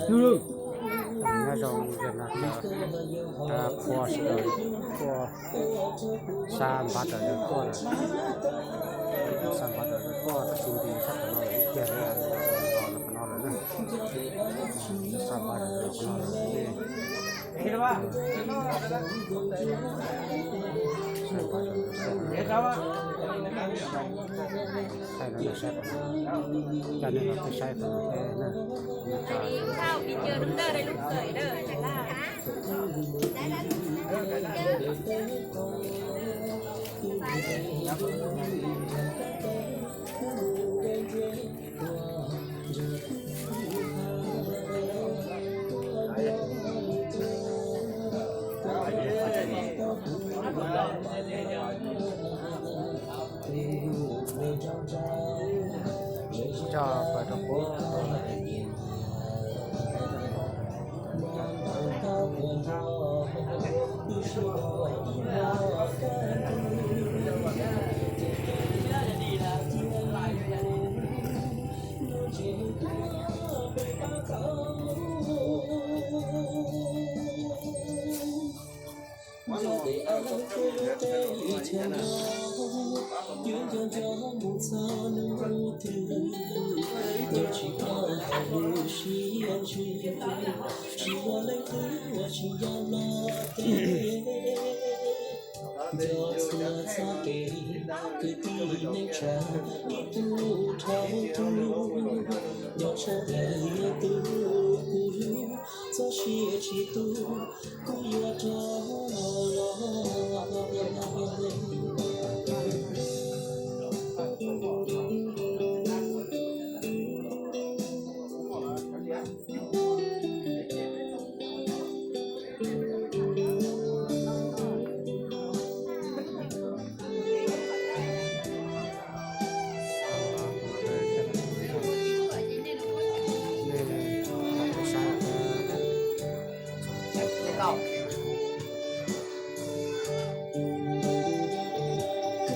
Nyob zoo, yog no rau qhua sawv daws tuaj, xa npav rau yawg tuaj lawm, xa npav rau yawg tuaj tab sis nti sab qhov no lawm ib tiag, los qhov no lawm na, xa npav rau qhov no lawm. Thaij no saib, coj nej los saib qhov no thiab na. Coj pawg rau pem. Nco nco nco mus txog hnub twg, nco tsis tau hauv lub sij hawm, tsis muaj leej twg uas tsis nco hlo teb. Nco txhua txoj kev, kwv tij neej tsa, ib tug dhau tug, nco tshaj plaws yog tus kuv hlub, txoj sia tsis tu, kuv yuav rov los.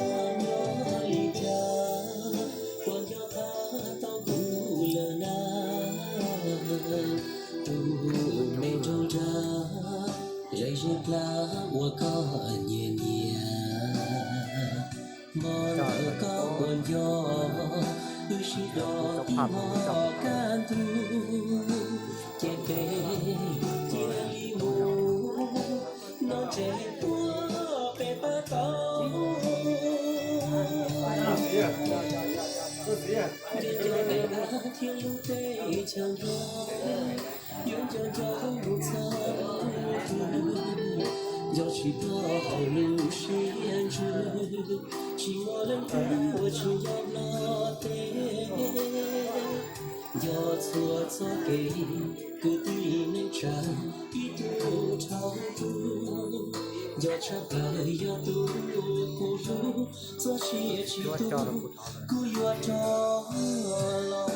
Koj nyob li cas, puas nco qab tau kuv lawm na? Tus me nraug nrag, zej zog dlab uas koj nyiam nyiam, hmo ntawd koj puas nco? Wb sib do tib hmo kaj ntug, ces peb cia li mus noj tsev puag pem pab tau. Nco nco peb pab thiab lub teb chaws Nplog, yuav nco nco mus txog hnub twg, nco tsis tau hauv lub siab ntsws, tsis muaj leej twg uas tsis nco hlo teb. Nco txhua txoj kev, kwv tij neej tsa, ib tug dhau tug, nco tshaj plaws yog tus kuv hlub, txoj sia tsis tu, kuv yuav rov los.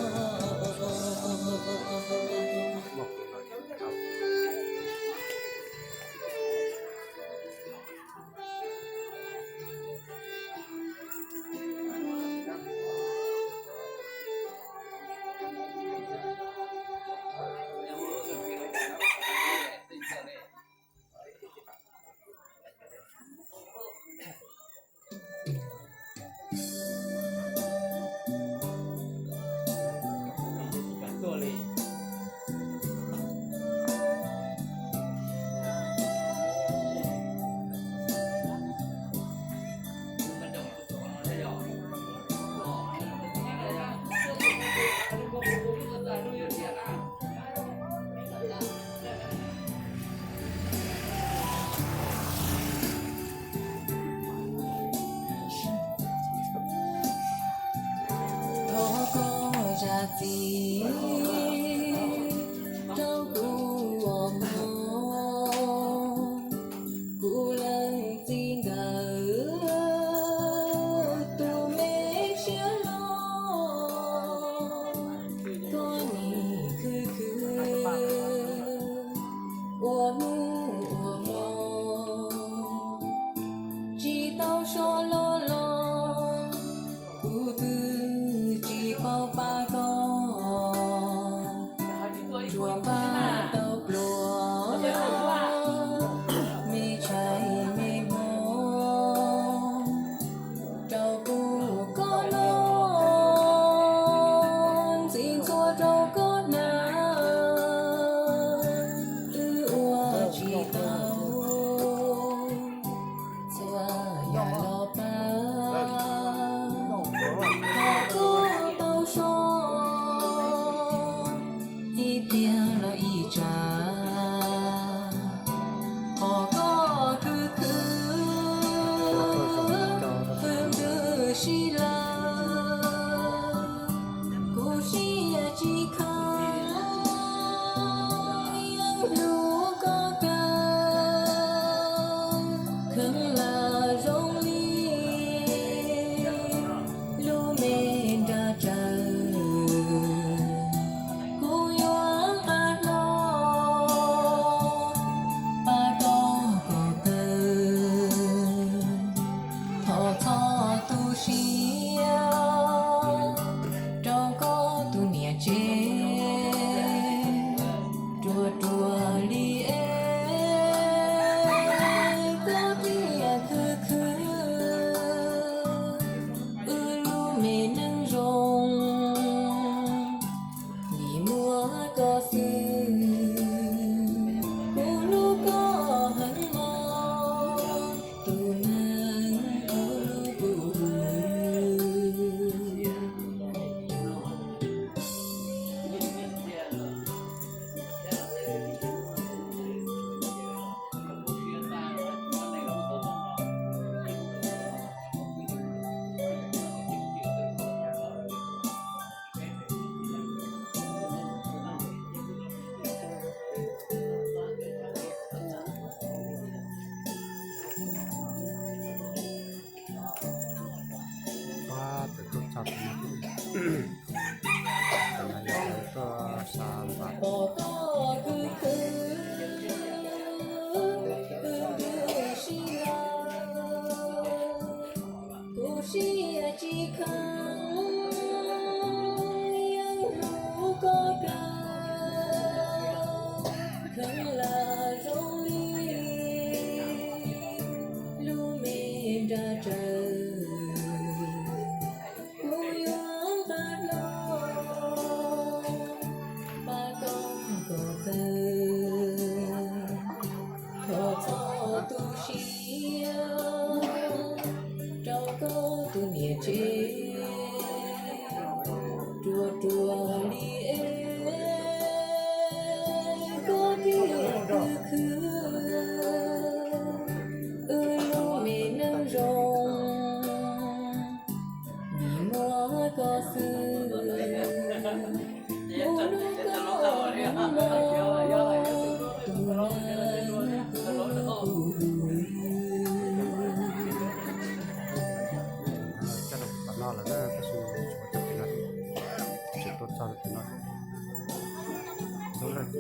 Npaj tau pluas, me tshais me hmoov rau kuv koj noj, ntxim ntxhua rau koj hnav, wb ua tsis tau txhua yam los pab, thov koj tau so ib pliag los ib tsam, thov koj khwv khwv, khwv ntuj sib lawv, kuv siab tsis kheev, yeej hlub koj kawg, kheev lam zoo li lub me nra tsaws, kuv yuav nqa hlo pab koj kom tawg, thov txhob tu siab rau koj tus niam tsev, ruam ruam li es koj thiaj khwv khwv, wb lub me neej zoo, vim muaj koj xwb, kuv hlub koj heev mog, tus neeg kuv hlub kuv. Pab tus tub txog tus no, tus no yog tus tuaj xa npam. Kuv siab tsis kheev, yeej hlub koj kawg, kheev lam zoo li lub me nra tsaws, kuv yuav nqa hlo pab koj kom tawg, thov txhob tu siab rau koj tus niam tsev, ruam ruam li es koj thiaj khwv khwv, wb lub me neej zoo, vim muaj koj xwb, kuv hlub koj heev mog, tus neeg kuv hlub kuv. Coj rau tom no lawm na, tab sis tshuav cov tim no, tsis tuaj txog rau tim no. Zoo nkauj.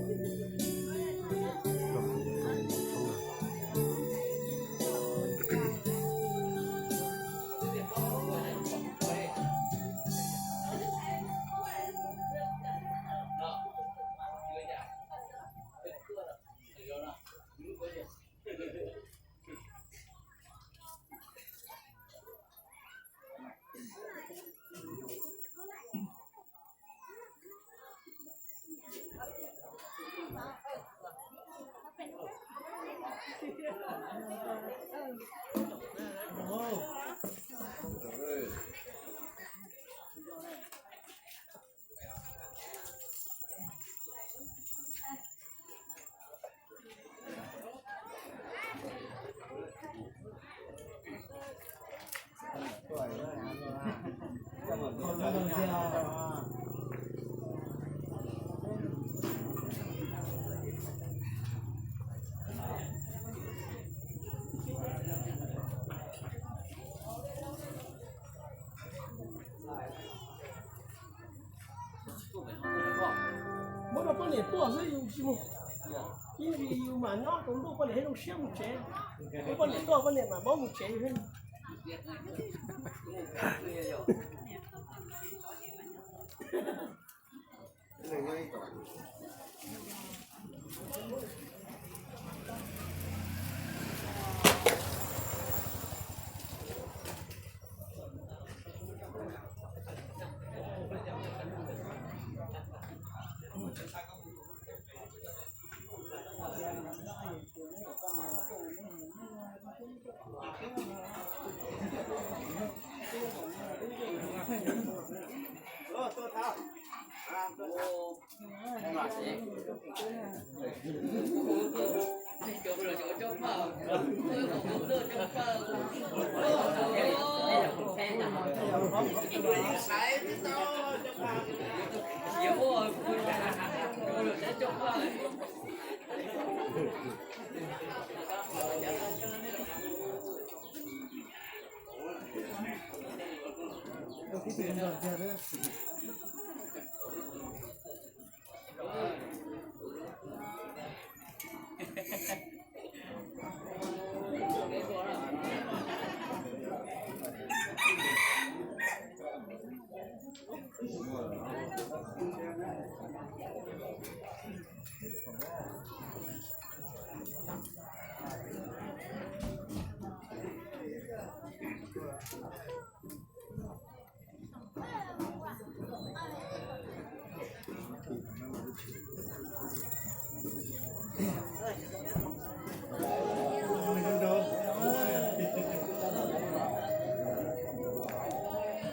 Muab rau poj niam tuaj xwb yus tsis mus. Ib ntsis yus mam nyob rau ntuj poj niam thiaj zoo siab mus tsev. Muab poj niam tuaj poj niam mam npau mus tsev yus thiaj.